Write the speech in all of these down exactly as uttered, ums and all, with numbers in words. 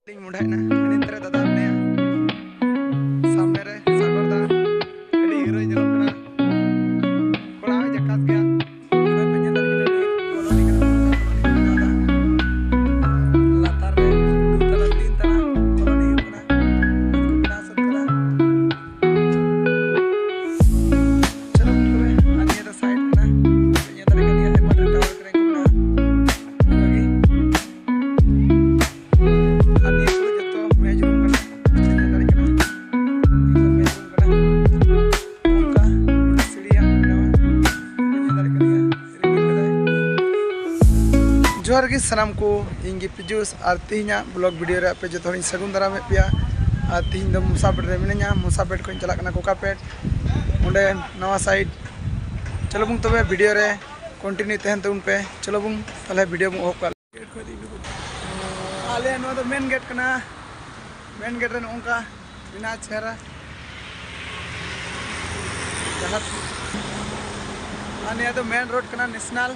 ᱞᱤᱧ ᱢᱚᱸᱰᱷᱟᱭᱮᱫᱼᱟ᱾ ᱦᱟᱹᱱᱤ ᱛᱟᱹᱨᱮ ᱫᱟᱫᱟ ᱢᱮᱱᱟᱭᱟ, ᱥᱟᱢᱱᱮ ᱨᱮ ᱥᱟᱜᱚᱨ ᱫᱟ, ᱟᱹᱰᱤ ᱦᱤᱨᱳᱭ ᱧᱮᱞᱚᱜ ᱠᱟᱱᱟ᱾ ᱠᱚᱲᱟ ᱦᱚᱸᱭ ᱡᱟᱠᱟᱥ ᱜᱮᱭᱟ᱾ ᱱᱚᱜᱼᱚᱭ ᱯᱮ ᱧᱮᱞ ᱫᱟᱲᱮᱭᱟᱜ ᱠᱟᱱᱟ, ᱠᱚᱞᱚᱱᱤ ᱠᱟᱱᱟ, ᱠᱚᱞᱚᱱᱤ ᱠᱟᱱᱟ᱾ ᱞᱟᱛᱟᱨ ᱨᱮ ᱫᱩ ᱛᱟᱞᱟ, ᱛᱤᱱ ᱛᱟᱞᱟ ᱠᱚᱞᱚᱱᱤ ᱦᱩᱭᱩᱜ ᱠᱟᱱᱟ᱾ ᱩᱱᱠᱩ ᱵᱮᱱᱟᱣ ᱥᱟᱹᱛ ᱠᱟᱫᱟ᱾ ᱪᱚᱞᱚ ᱛᱚᱵᱮ, ᱟᱨ ᱱᱤᱭᱟᱹ ᱫᱚ side ᱠᱟᱱᱟ᱾ ᱯᱮ ᱧᱮᱞ ᱫᱟᱲᱮᱭᱟᱜ ᱠᱟᱱ ᱜᱮᱭᱟ, ᱟᱭᱢᱟ ᱰᱷᱮᱨ tower ᱠᱚᱨᱮ ᱠᱚ ᱢᱮᱱᱟᱜᱼᱟ᱾ ᱚᱱᱠᱟᱜᱮ᱾ ᱟᱨ ᱱᱤᱭᱟᱹ ᱠᱚᱫᱚ ᱡᱚᱛᱚ match room ᱠᱟᱱᱟ᱾ ᱧᱮᱞ ᱫᱟᱲᱮᱭᱟᱜ ᱠᱟᱱᱟ᱾ ᱱᱤᱭᱟᱹ ᱫᱚ match room ᱠᱟᱱᱟ᱾ ᱚᱱᱠᱟ ᱥᱤᱲᱤᱭᱟᱜ ᱠᱚ ᱵᱮᱱᱟᱣᱟ᱾ ᱧᱮᱞ ᱫᱟᱲᱮᱭᱟᱜ ᱠᱟᱱ ᱜᱮᱭᱟ᱾ ᱨᱤᱢᱤᱞ ᱠᱟᱫᱟᱭ᱾ ᱡᱚᱦᱟᱨ ᱜᱮ ᱥᱟᱱᱟᱢ ᱠᱚ, ᱤᱧ ᱜᱮ ᱯᱤᱡᱩᱥ, ᱟᱨ ᱛᱮᱦᱮᱧᱟᱜ vlog video ᱨᱮ ᱟᱯᱮ ᱡᱚᱛᱚ ᱦᱚᱲᱤᱧ ᱥᱟᱹᱜᱩᱱ ᱫᱟᱨᱟᱢᱮᱫ ᱯᱮᱭᱟ᱾ ᱟᱨ ᱛᱮᱦᱮᱧ ᱫᱚ ᱢᱚᱥᱟᱯᱮᱴ ᱨᱮ ᱢᱤᱱᱟᱹᱧᱟ᱾ ᱢᱚᱥᱟᱯᱮᱴ ᱠᱷᱚᱱ ᱤᱧ ᱪᱟᱞᱟᱜ ᱠᱟᱱᱟ ᱠᱳᱠᱟᱯᱮᱴ, ᱚᱸᱰᱮ ᱱᱟᱣᱟ side᱾ ᱪᱚᱞᱚ ᱵᱚᱱ ᱛᱚᱵᱮ video ᱨᱮ continue ᱛᱟᱦᱮᱱ ᱛᱟᱵᱚᱱ ᱯᱮ᱾ ᱪᱚᱞᱚ ᱵᱚᱱ ᱛᱟᱦᱞᱮ video ᱵᱚᱱ ᱮᱦᱚᱵ ᱠᱟᱜ᱾ ᱟᱞᱮ ᱱᱚᱣᱟ ᱫᱚ main gate ᱠᱟᱱᱟ᱾ Main gate ᱨᱮ ᱱᱚᱜᱼᱚ ᱱᱚᱝᱠᱟ ᱢᱮᱱᱟᱜᱼᱟ ᱪᱮᱦᱨᱟ ᱡᱟᱦᱟᱸ, ᱟᱨ ᱱᱤᱭᱟᱹ ᱫᱚ main road ᱠᱟᱱᱟ, national᱾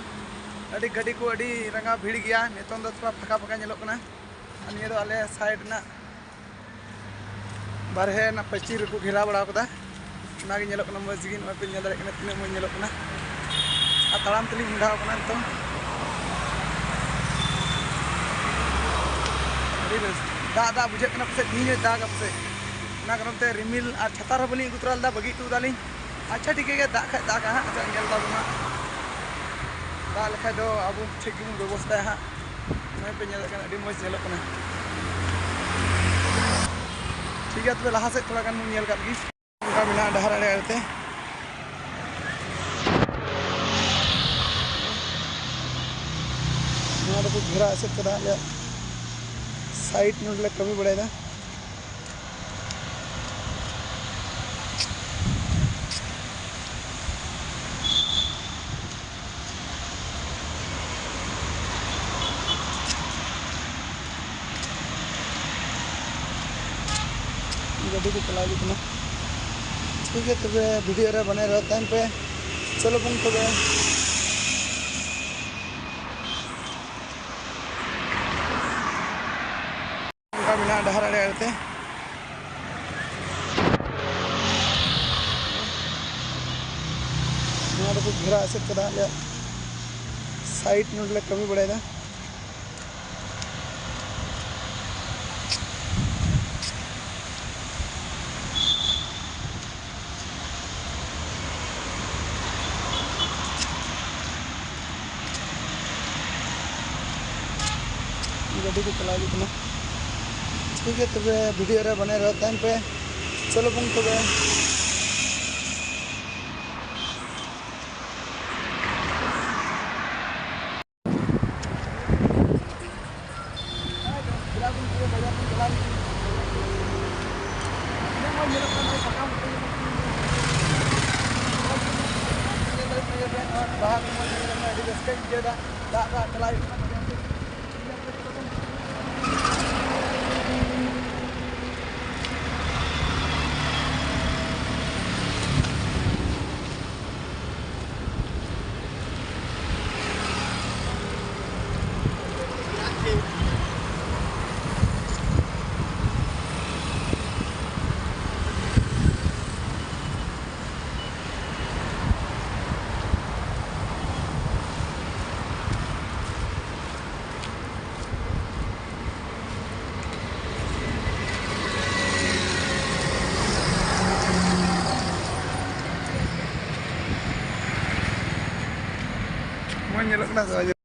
ᱟᱹᱰᱤ ᱜᱟᱹᱰᱤ ᱠᱚ ᱟᱹᱰᱤ ᱨᱟᱸᱜᱟᱣ ᱵᱷᱤᱲ ᱜᱮᱭᱟ᱾ ᱱᱤᱛᱚᱝ ᱫᱚ ᱛᱷᱚᱲᱟ ᱯᱷᱟᱸᱠᱟ ᱯᱷᱟᱸᱠᱟ ᱧᱮᱞᱚᱜ ᱠᱟᱱᱟ᱾ ᱟᱨ ᱱᱤᱭᱟᱹ ᱫᱚ ᱟᱞᱮ side ᱨᱮᱱᱟᱜ ᱵᱟᱨᱦᱮ ᱨᱮᱱᱟᱜ ᱯᱟᱹᱪᱤᱨ ᱨᱮᱠᱚ ᱜᱷᱮᱨᱟᱣ ᱵᱟᱲᱟ ᱠᱟᱫᱟ, ᱚᱱᱟᱜᱮ ᱧᱮᱞᱚᱜ ᱠᱟᱱᱟ ᱢᱚᱡᱽ ᱜᱮ᱾ ᱱᱚᱜᱼᱚᱭ ᱯᱮ ᱧᱮᱞ ᱫᱟᱲᱮᱭᱟᱜ ᱠᱟᱱᱟ ᱛᱤᱱᱟᱹᱜ ᱢᱚᱡᱽ ᱧᱮᱞᱚᱜ ᱠᱟᱱᱟ᱾ ᱟᱨ ᱛᱟᱲᱟᱢ ᱛᱮᱞᱤᱧ ᱢᱚᱦᱰᱟᱣ ᱠᱟᱱᱟ ᱱᱤᱛᱚᱝ᱾ ᱟᱹᱰᱤ ᱵᱮᱥ ᱫᱟᱜ ᱫᱟᱜ ᱵᱩᱡᱷᱟᱹᱜ ᱠᱟᱱᱟ, ᱯᱟᱥᱮᱡ ᱛᱮᱦᱮᱧ ᱦᱚᱸᱭ ᱫᱟᱜᱟ ᱯᱟᱥᱮᱡ᱾ ᱚᱱᱟ ᱠᱟᱨᱚᱱ ᱛᱮ ᱨᱤᱢᱤᱞ ᱟᱨ ᱪᱷᱟᱛᱟ ᱨᱮᱦᱚᱸ ᱵᱟᱹᱞᱤᱧ ᱟᱹᱜᱩ ᱛᱚᱨᱟ ᱞᱮᱫᱟ, ᱵᱟᱹᱜᱤ ᱦᱚᱴᱚ ᱠᱟᱫᱟᱞᱤᱧ᱾ ᱟᱪᱪᱷᱟ, ᱴᱷᱤᱠ ᱜᱮᱭᱟ, ᱫᱟᱜ ᱠᱷᱟᱡ ᱫᱟᱜᱟ ᱦᱟᱸᱜ᱾ ᱟᱪᱪᱷᱟ, ᱧᱮᱞ ᱫᱟᱵᱚᱱ ᱦᱟᱸᱜ᱾ ᱫᱟᱜ ᱞᱮᱠᱷᱟᱡ ᱫᱚ ᱟᱵᱚ ᱴᱷᱤᱠ ᱜᱮᱵᱚᱱ ᱵᱮᱵᱚᱥᱛᱷᱟᱭᱟ ᱦᱟᱸᱜ᱾ ᱱᱚᱜᱼᱚᱭ ᱯᱮ ᱧᱮᱞᱮᱫ ᱠᱟᱱᱟ, ᱟᱹᱰᱤ ᱢᱚᱡᱽ ᱧᱮᱞᱚᱜ ᱠᱟᱱᱟ᱾ ᱴᱷᱤᱠ ᱜᱮᱭᱟ, ᱛᱚᱵᱮ ᱞᱟᱦᱟ ᱥᱮᱫ ᱛᱷᱚᱲᱟ ᱜᱟᱱ ᱵᱚᱱ ᱧᱮᱞ ᱠᱟᱜ ᱜᱮ᱾ ᱚᱱᱠᱟ ᱢᱮᱱᱟᱜᱼᱟ ᱰᱟᱦᱟᱨ ᱟᱲᱮ ᱟᱲᱮ ᱛᱮ᱾ ᱱᱚᱣᱟ ᱫᱚᱠᱚ ᱜᱷᱮᱨᱟ ᱮᱥᱮᱫ ᱠᱟᱫᱟ, ᱟᱞᱮᱭᱟᱜ side ᱱᱚᱰᱮ ᱞᱮ ᱠᱟᱹᱢᱤ ᱵᱟᱲᱟᱭᱮᱫᱟ᱾ ᱜᱟᱹᱰᱤ ᱠᱚ ᱪᱟᱞᱟᱣ ᱤᱫᱤᱜ ᱠᱟᱱᱟ᱾ ᱴᱷᱤᱠ ᱜᱮᱭᱟ, ᱛᱚᱵᱮ video ᱨᱮ ᱵᱟᱱᱮ ᱨᱚᱦᱚᱭ ᱛᱟᱦᱮᱱ ᱯᱮ᱾ ᱪᱚᱞᱚ ᱵᱚᱱ ᱛᱚᱵᱮ᱾ ᱢᱮᱱᱟᱜᱼᱟ ᱰᱟᱦᱟᱨ ᱟᱲᱮ ᱟᱲᱮ ᱛᱮ᱾ ᱱᱚᱣᱟ ᱫᱚᱠᱚ ᱜᱷᱮᱨᱟ ᱮᱥᱮᱫ ᱠᱟᱫᱟ, ᱟᱞᱮᱭᱟᱜ ᱥᱟᱭᱤᱰ ᱱᱚᱰᱮ ᱞᱮ ᱠᱟᱹᱢᱤ ᱵᱟᱲᱟᱭᱮᱫᱟ᱾ ᱜᱟᱹᱰᱤ ᱠᱚ ᱪᱟᱞᱟᱣ ᱦᱤᱡᱩᱜ ᱠᱟᱱᱟ᱾ ᱴᱷᱤᱠ ᱜᱮᱭᱟ, ᱛᱚᱵᱮ ᱵᱷᱤᱰᱤᱭᱳ ᱨᱮ ᱵᱟᱱᱮ ᱨᱮᱦᱚᱸ ᱛᱟᱦᱮᱱ ᱯᱮ᱾ ᱪᱚᱞᱚ ᱵᱚᱱ ᱛᱚᱵᱮ᱾ ᱵᱟᱦᱟ ᱠᱚ ᱢᱚᱡᱽ ᱧᱮᱞᱚᱜ ᱠᱟᱱᱟ, ᱟᱹᱰᱤ ᱨᱟᱹᱥᱠᱟᱹᱧ ᱵᱩᱡᱷᱟᱹᱣ ᱮᱫᱟ᱾ ᱫᱟᱜ ᱫᱟᱜ ᱪᱟᱞᱟᱜ ᱦᱩᱭᱩᱜ ᱠᱟᱱᱟ᱾ ᱢᱚᱡᱽ ᱧᱮᱞᱚᱜ ᱠᱟᱱᱟ ᱥᱮ ᱵᱟᱝ?